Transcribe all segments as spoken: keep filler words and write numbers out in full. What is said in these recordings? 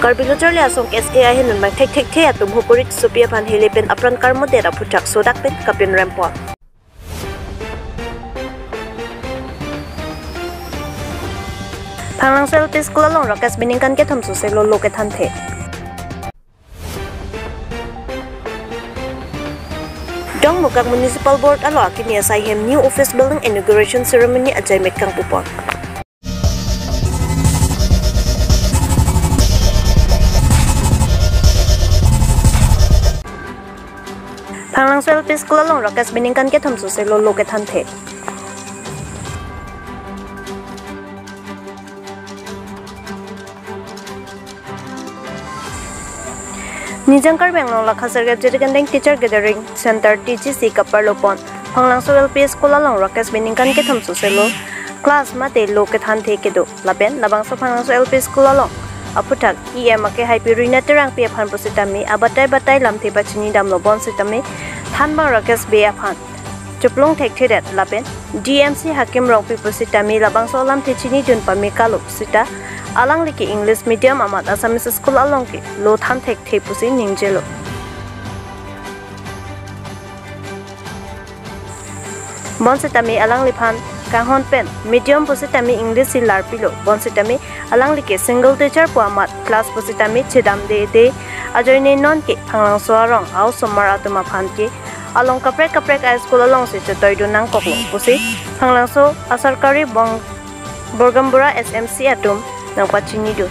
Karbi Lo Charli Asong K S A ahin nunbang thekthekthe atum hukuri sopi aphan helepen apran karmodet aphuthak sodak pen kapinrempon. Phanglangso L P School along Rakesh Bey ningkan kethom soselo lo kethanthe. Dongmukak Municipal Board alo akimi asai hem new office building inauguration ceremony ajaimet kangpupon. Phanglangso L P School along Rakesh Bey ningkan kethom soselo lo kethanthe. Nijang Karbi Anglong lakha sirkep Jirikindeng Teacher Gathering Center T G C kaparlopon Phanglangso L P School along Rakesh Bey ningkan kethom soselo class mate lo kethanthe kedo. Lapen labangso Phanglangso L P School along aphuthak E M ake haipi Rina Terangpi aphan pusitame abatai batai lamthe pachini damlo bonsitame thanbang Rakesh Bey aphan chuplung thekthedet lapen D M C Hakim Rongpi pusitame labangso alamthe chinidun pame kalo sita alangli ke English medium amat Assamese school along ke lo than thekthe pusi ningjelo. Bonsitame alangliphan kanghon pen medium pusitame English si larpilo. Bonsitame alangli ke single teacher pu amat class pusitame chedamdede ajoine non ke Phanglangso arong a-osomar atum aphan ke along kaprek kaprek a-school alongsi chetoidun nangkoklo pusi Phanglangso asarkari bong Borgambura S M C atum nangpachinidun.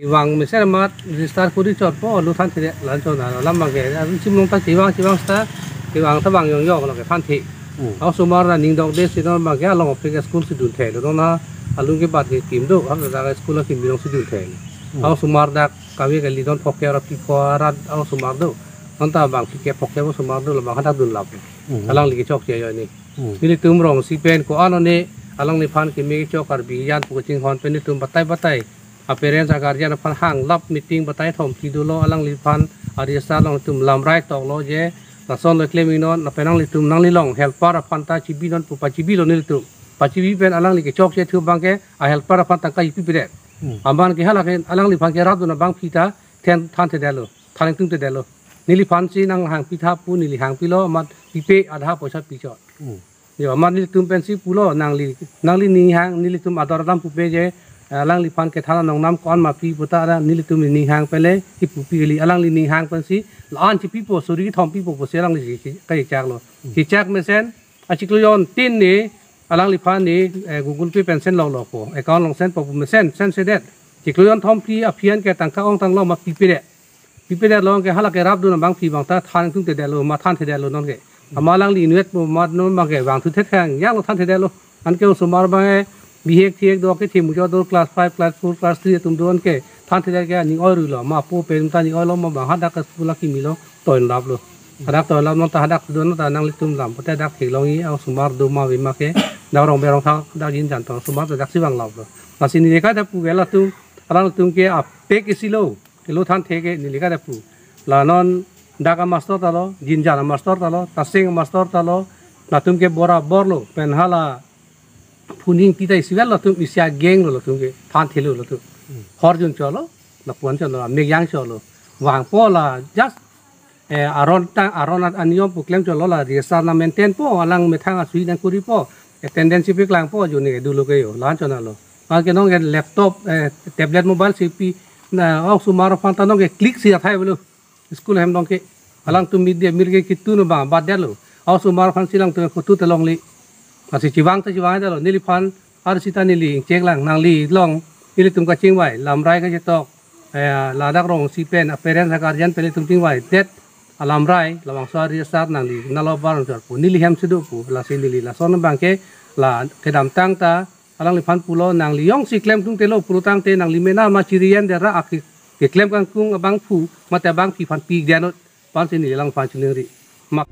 Vang mesen amat register kuri chotpo lo thanthedet la-an chot na alam abangke. Arum chimlong ta chevang chevang seta chevang ta vang yong yong lo ke thanthe. Hmm. A-osomar aning dokde si non abangke along office school si dunthelo. Non along ke bat ke kim do, har dak school akim binong si dunthelo. Hmm. A-osomar dak kave kali non phokep ra phlikep arat a-osomar do. Non ta bang phlikep phokep a-osomar do, labang hadak dunlap. Hmm. Alangli kechokche ajoine. Hmm. Nelitum rong si pen ko-an one alangliphan keme kechok Karbi yan pu kachinghon pen nelitum batai batai a-parents a-guardian aphan hanglap meeting batai thom si dolo, alangliphan a-register along nelitum lamrai toklo je lason lo klem inon, lapen nanglitum nanglilong helper aphan ta chibi non pu pachibilo nelitum. Pachibi pen alangli kechokche thu abangke a-helper aphan tangka ipi pidet. Hmm. Aman ke hala ke alangliphan ke rapdun abangpi ta then thanthedetlo, than ingtungtedetlo. Neliphan si nanghangpi tha pu neli hangpilo, amat pipe adha poisa pichot. Hmm. Jo, amat nelitum pensi pulo nangli, nangli ning hang, nelitum ador dam pupe je, eh, alangliphan kethan anong nam ko-an ma pi puta ada nelitum ning hang pele, ipu pi kali alangli ning hang pensi, la-an chipipo, suri kethom pipo pusi alangli si, si, kachechaklo. Hmm. Chechak mesen, achiklo jontin ne, alangliphan ne, eh, Google Pay pen send loklo ko, account along send po pu mesen, send sedet. Chiklo jonthom pi aphi an ke tangka ongtanglo ma pipedet. Pipedet along ke hala ke rapdun abangpi abang ta than ingtungtedetlo, ma thanthedetlo non ke. Ama alangli inutvet pu amat non abangke vangthu thet khang, yanglo thanthedetlo. Anke osomar abangke bihek thihek do ke thimu jo do class five, class four, class three atum do anke thanthedet ke aning oirui lo, ma po pen ta aning oilo, ma bang hadak school akimi lo, toidunlaplo. Hadak toidunlap non ta hadak do non ta nanglitum lam, pote hadak theklongji, a-osomar do ma ave ma ke, dak rong berong tha, dak jinjan ta osomar ta daksi vanglaplo. Lasi neli kata pu ke latum, alangtum ke apek isi lo. Kelo thanthe ke neli kata pu. La non dak a-master ta lo, jinjan a-master ta lo, tasing a-master ta lo, latum ke borabor lo, pen hala phuning tita isivel latum isi a-gang lo latum ke, thanthelo latum. Hmm. Hor jun cholo, lapu-an cholo, mek yang cholo. Vangpo la, just, eh, aron ta, aron a-, aniyom pu klem cholo la, register nang maintain po, alang methang asui nangkuripo, attendance paklangpo, juni ke dolo ke jo, la-an chonalo. Anke non ke laptop, eh, tablet mobile si pi, na, a-osomar aphan ta non ke click si athai avelo. School ahem along ke. Alangtum mid day meal ke kitun abang batdetlo. A-osomar aphan si alangtum photo ta longle. Lasi chevang ta chevangdetlo. Neliphan ar sita neli ingchek lang nanglilong. Nelitum kachingvai. Lamrai kachetok. Eh, ladak rong si pen. A-parents a-guardian pen nelitum chingvaidet. Alamrai. Labangso a-register nangli. Nalo bar chot pu. Neli hem si do pu. Lasi neli lason abangke. La kedamtang ta. Alangliphan pulo nangli jongsi klemtungtelo pulotangte nangli mena ma chiri-endet ra ake keklem kangkung abangphu mate abangpi aphan pik dia not pensi neli alangphan chiningri. Ma-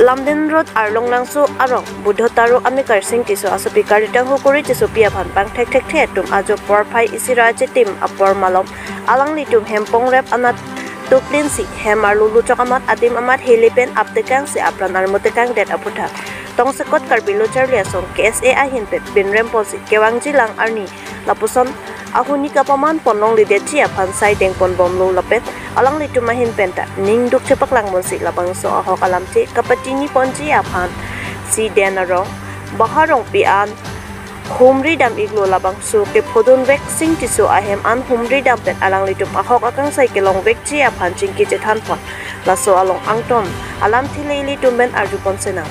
Lumding Road Arlong Langso arong Buddho Taro Ami Karsing Tisso asopi karitang hukuri tissopi aphan pangthekthekthe atum ajo porphai isi ra achitim apor malom alanglitum hem pongrep anat Tuklin si hem arlo luchok amat adim amat hele pen aptekang si apran armutekang det aputhak. Tongsekot Karbi Lo Charli Asong K S A ahin pen binrem ponsi kevangji lang arni lapuson ahuni kapaman ponlonglidetji aphan sai dengpon bomlo lapen alanglitum ahin pen ta ningduk chepaklang ponsi labangso ahok alamthe kapachini ponji aphan si Den Arong, Baharongpi an humri dam iklo. Labangso kephodun vek Sing Tisso ahem an humri dam pen alanglitum ahok akangsai kelongvekji aphan chingki chethan pon. Laso along angton alamthe le ilitum pen arju pon senang.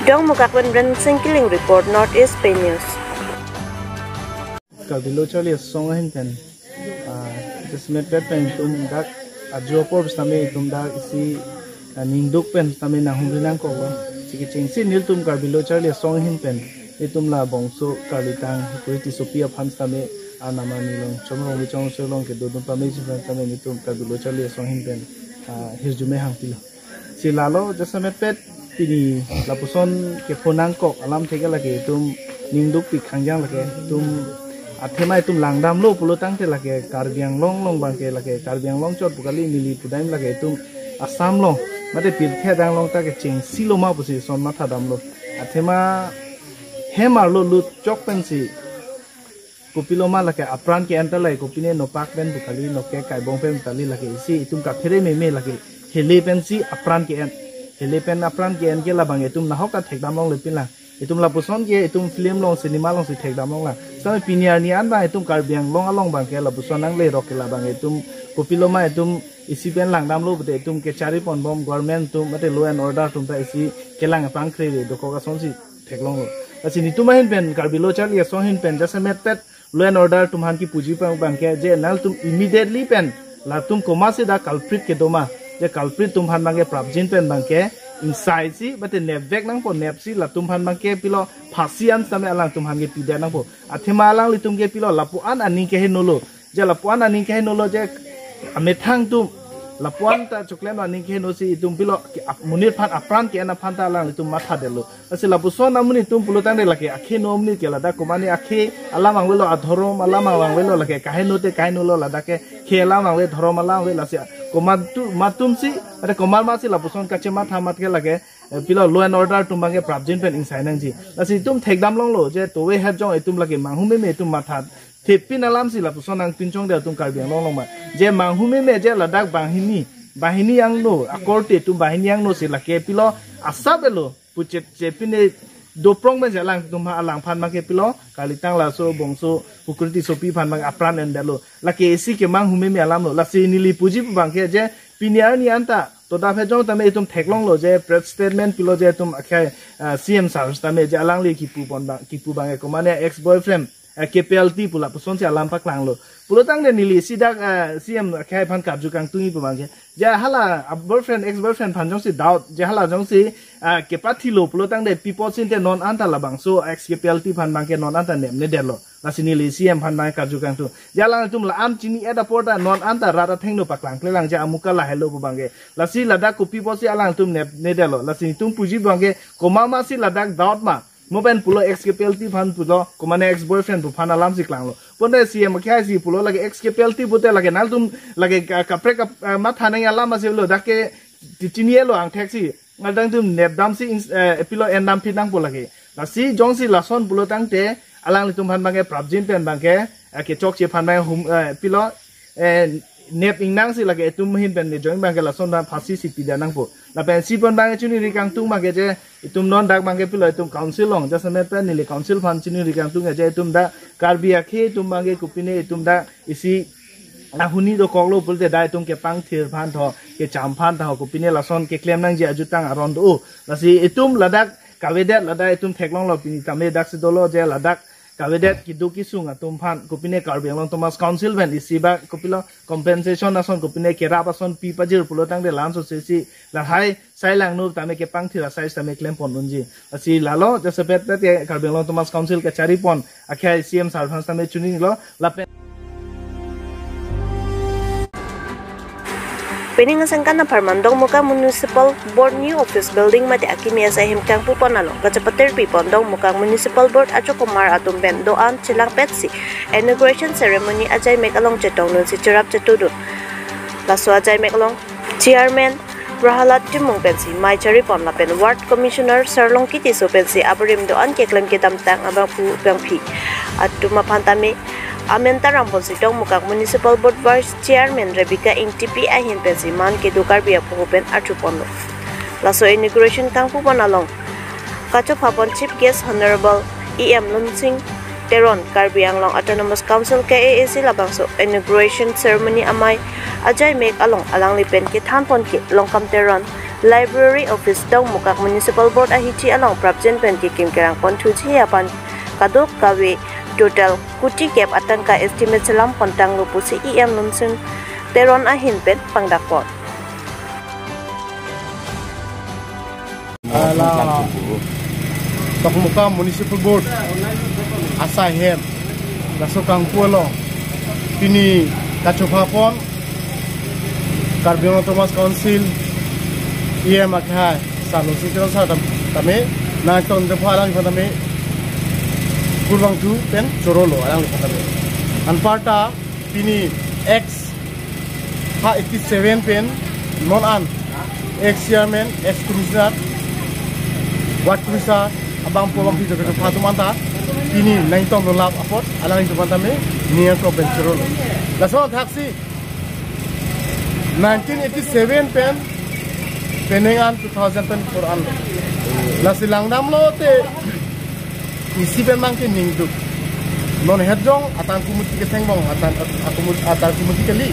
Dongmukak pen Rensing Killing report, North East Pei News. Karbi Lo Charli Asong ahin pen, ah, jasemet pet pen itum dak ajo apor sitame itum dak isi, ah, ningduk pen sitame nanghumri nangkok lo. Chikechengsi nelitum Karbi Lo Charli Asong ahin pen itum labangso karlitang Hukuri Tissopi aphan sitame anam ani along chomrong bichong selong kedodun pame sitame itum Karbi Lo Charli Asong ahin pen, ah, hirjume hangpilo. Si lalo jasemet pet pini lapuson kepho nangkok alamthe ke lake itum ningdukpik khangjang lake itum athema itum langdamlo pulo tangte lake Karbi Anglong along abangke lake Karbi Anglong chot pu kali neli pudam lake itum Assam along mate pirthe adang along ta kechengsi lo ma pusi son mathadamlo. Athema hem arlo luchok pensi kopilo ma lake apran ke-en ta lake kopine nopak pen pu kali noke kaibong pen pu kali lake isi itum kaphere meme lake hele pensi apran ke-en. Hele pen apran ke-en ke labang itum nahok ta thekdam longle pinlang. Itum lapuson ke itum film along cinema alongsi thekdam longlang. Sitame pini arni an abang itum Karbi Anglong along abangke lapuson nanglerok ke labang itum kopilo ma itum isi pen langdamlo pute itum kechari pon bom government atum mate law and order atum ta isi kelang pangkre dokok asonsi theklonglo. Lasi nelitum ahin pen Karbi Lo Charli Asong ahin pen jasemet pet law and order atum aphan kipuji pang abangke je nanglitum immediately pen latum komatsi dak culprit kedo ma je culprit atum aphan abangke prapjin pen abangke ingsaisi mate nepvek nangpo nepsi latum aphan abangke pilo phasi an sitame alangtum aphan ke pidet nangpo. Athema alanglitum ke pilo lapu-an aning kehenolo. Je lapu-an aning kehenolo je amethang atum lapu-an ta choklem aning kehenosi itum pilo ke ap-, monit aphan apran ke-en aphan ta alanglitum mathadetlo. Lasi lapuson amonit atum pulo tangte lake akhei no amonit ke ladak komane akhei alam vangvelo adhorom alam vangvelo lake kaheno te kahenolo ladak ke khei alam vangve dhorom alam vangve lasi komat atum atumsi ate komat amatsi lapuson kachematha amat ke lake, eh, pilo law and order atum abangke prapjin pen ingsai nangji. Lasi itum thekdam longlo je towe het jong itum lake manghumeme itum matha thepin alamsi lapuson nangpinchongde atum Karbi Anglong along ma. Je manghumeme je ladak banghini, banghini angno, akorte atum banghini angno si lake pilo asap elo puchet je pine doprong pen je alangtum ha alangphan abangke pilo karlitang laso bongso Hukuri Tissopi aphan abang apran endetlo. Lake isi ke manghumeme alamlo. Lasi neli puji pu abangke je pini arni an ta toda phejong tame itum theklonglo je press statement pilo je itum akhai, ah, C M sir tame je alangli kipu pon abang, kipu abangke komane ex boyfriend, eh, K P L T pu lapusonsi alam paklanglo. Pulo tangte neli isi dak, eh, C M akhai aphan karju kangtungji pu abangke je hala, ah, boyfriend, ex boyfriend aphan jongsi doubt, je hala jongsi, ah, kepathilo pulo tangte pi apotsi ante non anta labangso ex K P L T aphan abangke non anta nepnedetlo. Lasi neli C M aphan abang karju kangtung. Je alangtum la-an chini-et apor ta non anta rat athengno paklangklelang je amuka lahelo pu abangke. Lasi ladak kopi apotsi alangtum nepnedetlo. Lasi nelitum puji abangke komat amatsi ladak doubt ma. Mo pen pulo ex K P L T aphan pulo, komane ex boyfriend pu aphan alamsi klanglo. Bonta C M akhai si pulo lake ex K P L T pute lake nangtum lake ka-, kaprek kap-, ah, matha nang alam asi lo dak ke ti chini-etlo angtheksi. Ngalangtum nepdamsi ins-, eh, pilo endam phi nangpo lake. Lasi jongsi lason pulo tangte alanglitum aphan abangke prapjin pen abangke, eh, kechokche aphan abang hum, eh, pilo, eh, nep ingnangsi lake itum ahin pen nejong abangke lason abang phasisi pida nangpo. Lapen isi pon abangke chiningri kangtung abangke je itum non dak abangke pilo itum council along jasemet pen neli council aphan chiningri kangtung je itum dak Karbi akhei atum abangke kopine itum dak isi ahuni dokoklo pulote dak itum kepangthir aphan tho, kecham aphan tho, kopine lason keklem nangji ajutang aron do. Lasi itum ladak kavedet ladak itum theklonglo pini tame daksi dolo je ladak kavedet keduk kesung atum aphan kopine Karbi Anglong Autonomous Council pen isi bak kopilo compensation ason kopine kerap ason pi pajir pulo tangte lanso sesi lahai sai langno tame kepangthir asai tame klem pon unji. Lasi lalo jasemet pet ke Karbi Anglong Autonomous Council kachari pon akhai C M sir aphan tame chinilo lapen Pining asengkan apharman Dongmukak Municipal Board new office building mate akimi asai hem kangpu pon along kachepatir pi pon Dongmukak Municipal Board achokomar atum pen do-an chelangpetsi inauguration ceremony ajai mek along chetongdunsi cherap chetudun. Laso ajaimek along Chairman Prahalad Timung pensi mei charipon lapen Ward Commissioner Sarlongki Tisso pensi abarim do-an keklem kedamtang abangphu bangphi atum aphan tame amen taram ponsi Dongmukak Municipal Board Vice Chairman Rebecca Ingtipi ahin pensi man kedo Karbi apoho pen arjuponlo. Laso inauguration kangpupon along kachophapon Chief Guest Honorable E M Lunsing Teron, Karbi Anglong Autonomous Council K A A C labangso inauguration ceremony amei ajaimek along alangli pen kethanpon ke Longkam Teron, Library Office Dongmukak Municipal Board ahithi along prapjin pen kekim kerangpon thuji aphan kadokave total kuti kep atangka estimate selam pontanglo pusi E M Lunsing Teron ahin pen pangdakpon. Ala Dongmukak Municipal Board asai hem laso kangpu along pini kachophapon Karbi Anglong Autonomous Council E M akhai Sir Lunsing Teron sir tam-, tame nangtong depo alang tame kurvangthu pen chorolo alang tame. Anparta pini ex ha eighty seven pen non an ex chairman, ex commissioner, ward commissioner abangphu abangphi jojo phatumanta pini nangtong dolap apot alang tumanta me niya ko pen chorolo. Laso thaksi nineteen eighty seven pen penang an two thousand twenty-four an. Lasi langdamlo te isi pen mang ke ningduk. Non het jong atang kumuti ke thengbong, atang, atang kumuti, atang kumuti kali.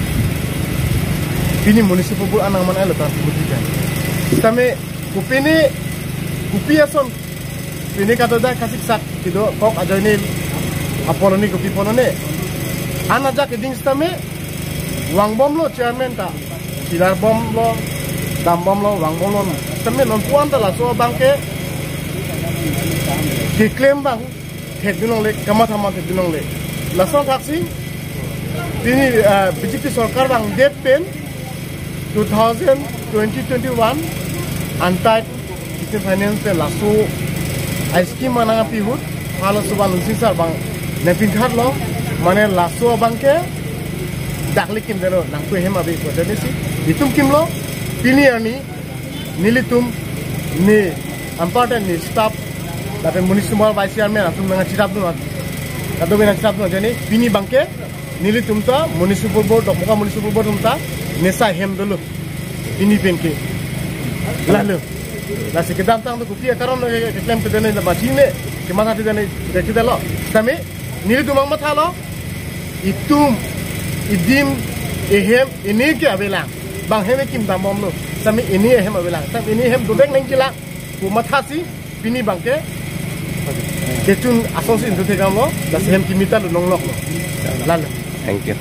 Pini municipal board anang man alo atang kumuti ke. Tame kopine, kopi ason pini kato da kasik sak kido kok ajoine apoloni kopi ponone. An ajak keding sitame vangbomlo chairman ta. Pillar bomlo, dambomlo, vangbomlo. Tame non puan ta laso abang ke keklem abang thekdunlongle, kamatha ma thekdunlongle. Laso thaksi pini, ah, B J P sorkar vangdet pen two thousand twenty twenty-one antai Kitchen Finance pen laso a scheme manang api ahut, halaso abang Lunsing sir abang nangpintharlo, mane laso abang ke dakle kimdelo, nangpu hem ave pu ajoine si itum kimlo, pini arni nelitum ne important ne staff lapen municipal vice chairman atum nangchirapdun, kadokave nangchirapdun ajoine pini abang ke nelitum ta municipal board, Dongmukak municipal board atum ta nesai hem dolo. Pini pen ke. Lalo. Lasi kedamtang to kopi akaron lo keklem kedene la machine kematha kedene kedelo. Tame nelitum ang mathalo. Itum, idim, ehem, ini ke avelang. Bang hem kim dambomlo. Tame ini ehem avelang. Tame ini hem dodek nangjilang. Pu mathasi pini abang ke kechun asonsi intu thekdamlo, lasi hem kimi ta lunongloklo. Lalo. Thank you.